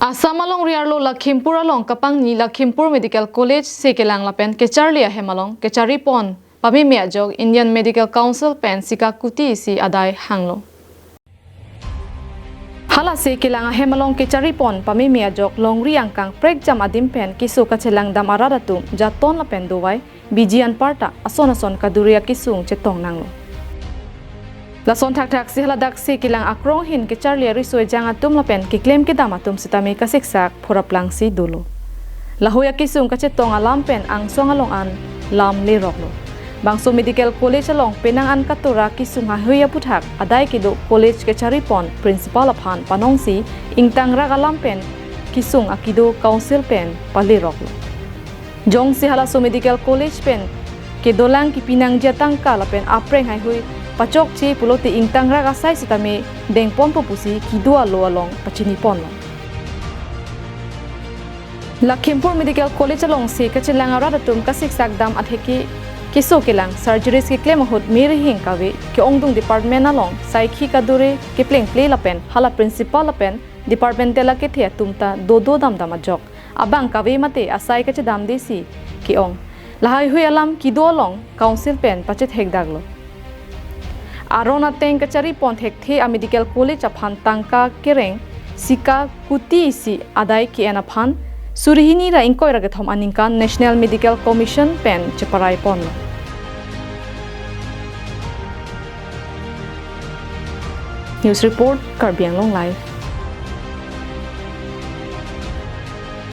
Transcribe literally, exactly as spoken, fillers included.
Assam alongri arlo Lakhimpur along kapangni Lakhimpur Medical College se kelang lapen kecharli ahem along kechari pon pameme ajok Indian Medical Council pen sika kuti isi adai hanglo. Hala se kelang ahem along kechari pon pameme ajok longri angkang prekjam adim pen keso kachelang dam arat atum jaton lapen dovai biji anparta ason ason kaduri akesung chetong nanglo. Lason thakthak si haladak se kelang akrong ahin kecharli ariso ejang atum lapen keklem kedam atum sitame kasiksak phurap lang si dolo. Lahui akesung kachetong alam pen angsong along an lam leroklo. Bangso Medical College along penang an katura kesung hahui aputhak adai kedo college kechari pon principal aphan panongsi ingtangrak alam pen kesung akedo council pen paleroklo. Jongsi halaso Medical College pen kedolang kepinangji atangka lapen apreng haihui pachokche pulote ingtangrak asai sitame dengponpo pusi kedo alo along pachini ponlo. Lakhimpur Medical College alongsi kachelang arat atum kasiksak dam atheke keso kelang surgeries keklem ahut me rihing kave ke-ongdung department along saikhi kadure keplengple lapen hala principal lapen departmental akethe atum ta dodo damdam ajok abang kave mate asai kachedamde si ke-ong. Lahaihui alam kedo along council pen pachethekdaklo. Aron ateng kachari pon thekthe a Medical College aphan tangka kereng sika kuti isi adai ke-en aphan suri hini ra ingkoi ra kethom aningkan National Medical Commission pen cheparai ponlo. News report, Karbi Anglong Live.